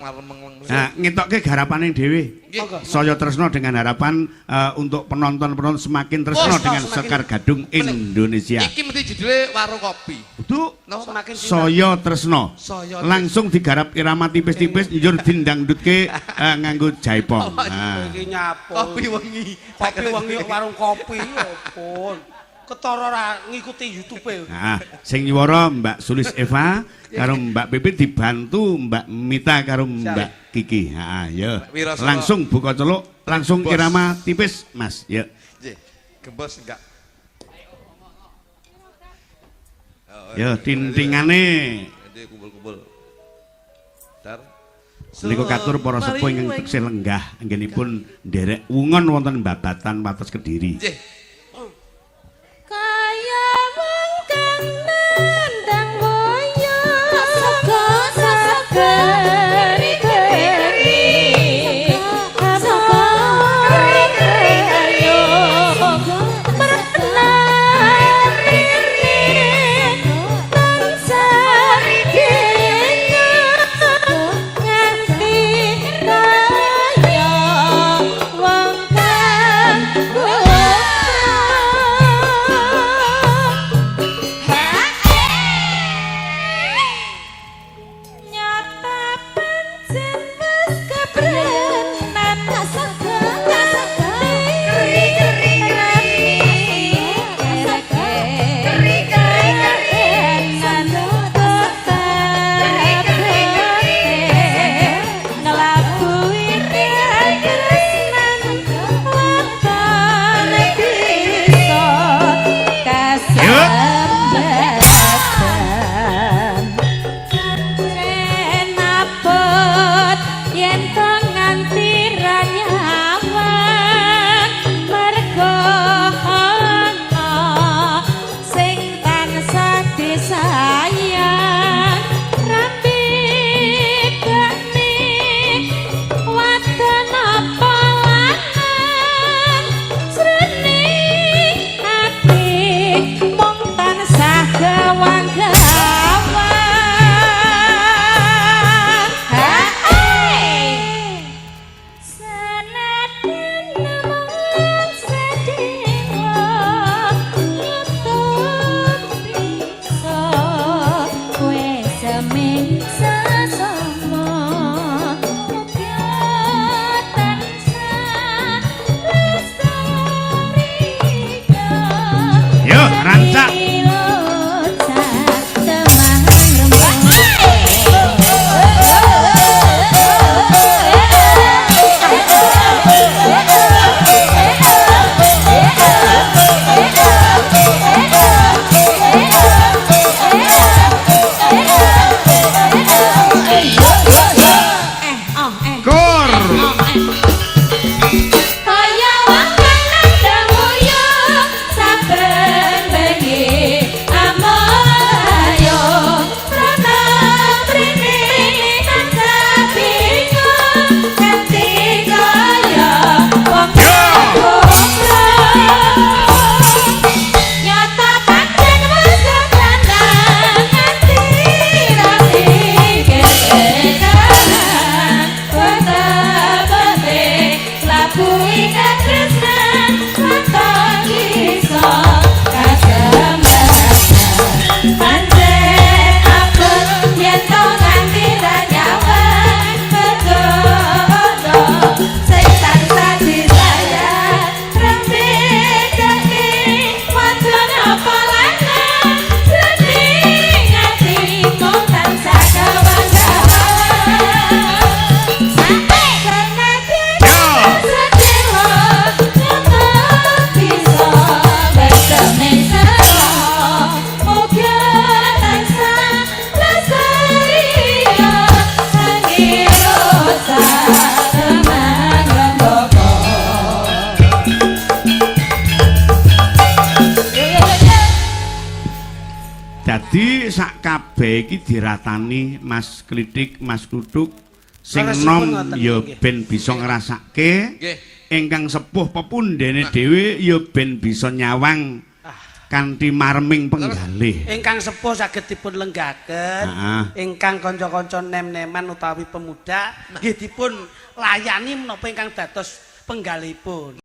Nah, ngetokke garapane dhewe. Saya tresno dengan harapan untuk penonton-penonton semakin tresno dengan semakin Sekar Gadung Indonesia. Iki mesti judule Warung Kopi. Kudu Napa? Semakin cinta. Saya tresno. Saya Langsung digarap irama tipis-tipis njur dindangdutke nganggo jaipong. Nah. Iki nyapo. Kopi wengi. Kopi wengi kok warung kopi opo. Ketara ora ngikuti YouTube-e. Nah, sing nyuwara Mbak Sulis Eva karo Mbak Pipit dibantu Mbak Mita karo Mbak Kiki. Heeh, yo. Langsung buka celuk, langsung Bos. Irama tipis, Mas. Yo. Nggih. Gembos enggak? Yo tintingane. Nanti kumpul-kumpul. Dar. Niku katur para sepuh ingkang teksih lenggah anggenipun nderek wungon wonten babatan Wates Kediri. Nggih. Kaya wong kang nandang boyo saka keri-keri keri-keri tansah nganti kaya wong kang nyata pancen wis kebrenan kasambatan abot yen to nganti ra nyawang mergo ana sing tansah disayang rambi gane wadon apa lanang jroning ati mung tansah gawang-gawang. Senadyan namung sedhela nyutup bisa kowe seming sesama muga tansah lestari. Yo, rancak. Kor. Kaya wong kang nandang wuyu saben bengi amoyo prana prene tansah bingung nganti kaya wong goblok. Nyata pancen wis kebranan nganti rapi ketekan wetepete labuhi katresnan waton bisa kasembatan pancen abot yen to nganti ra nyawang mergo ana sing tansah disayang rembegake wadon apa lanang jroning ati mung tansah gawang-gawang. Senadyan sedhela nyata bisa berseming sela muga tansah lestari sangirosa temang rembaka. Dadi sak kabeh iki diratani Mas Klitik, Mas Kluthuk sing Leresipun nom ngoten, ya nggih. ben bisa ngrasake, Nggih. ingkang sepuh pepundhene dhewe ya ben bisa nyawang Kanthi mareming penggalih. Ingkang sepuh saged dipun lenggaken, ingkang kanca-kanca nem-neman utawi pemuda nggih dipun layani menapa ingkang dados penggalihipun.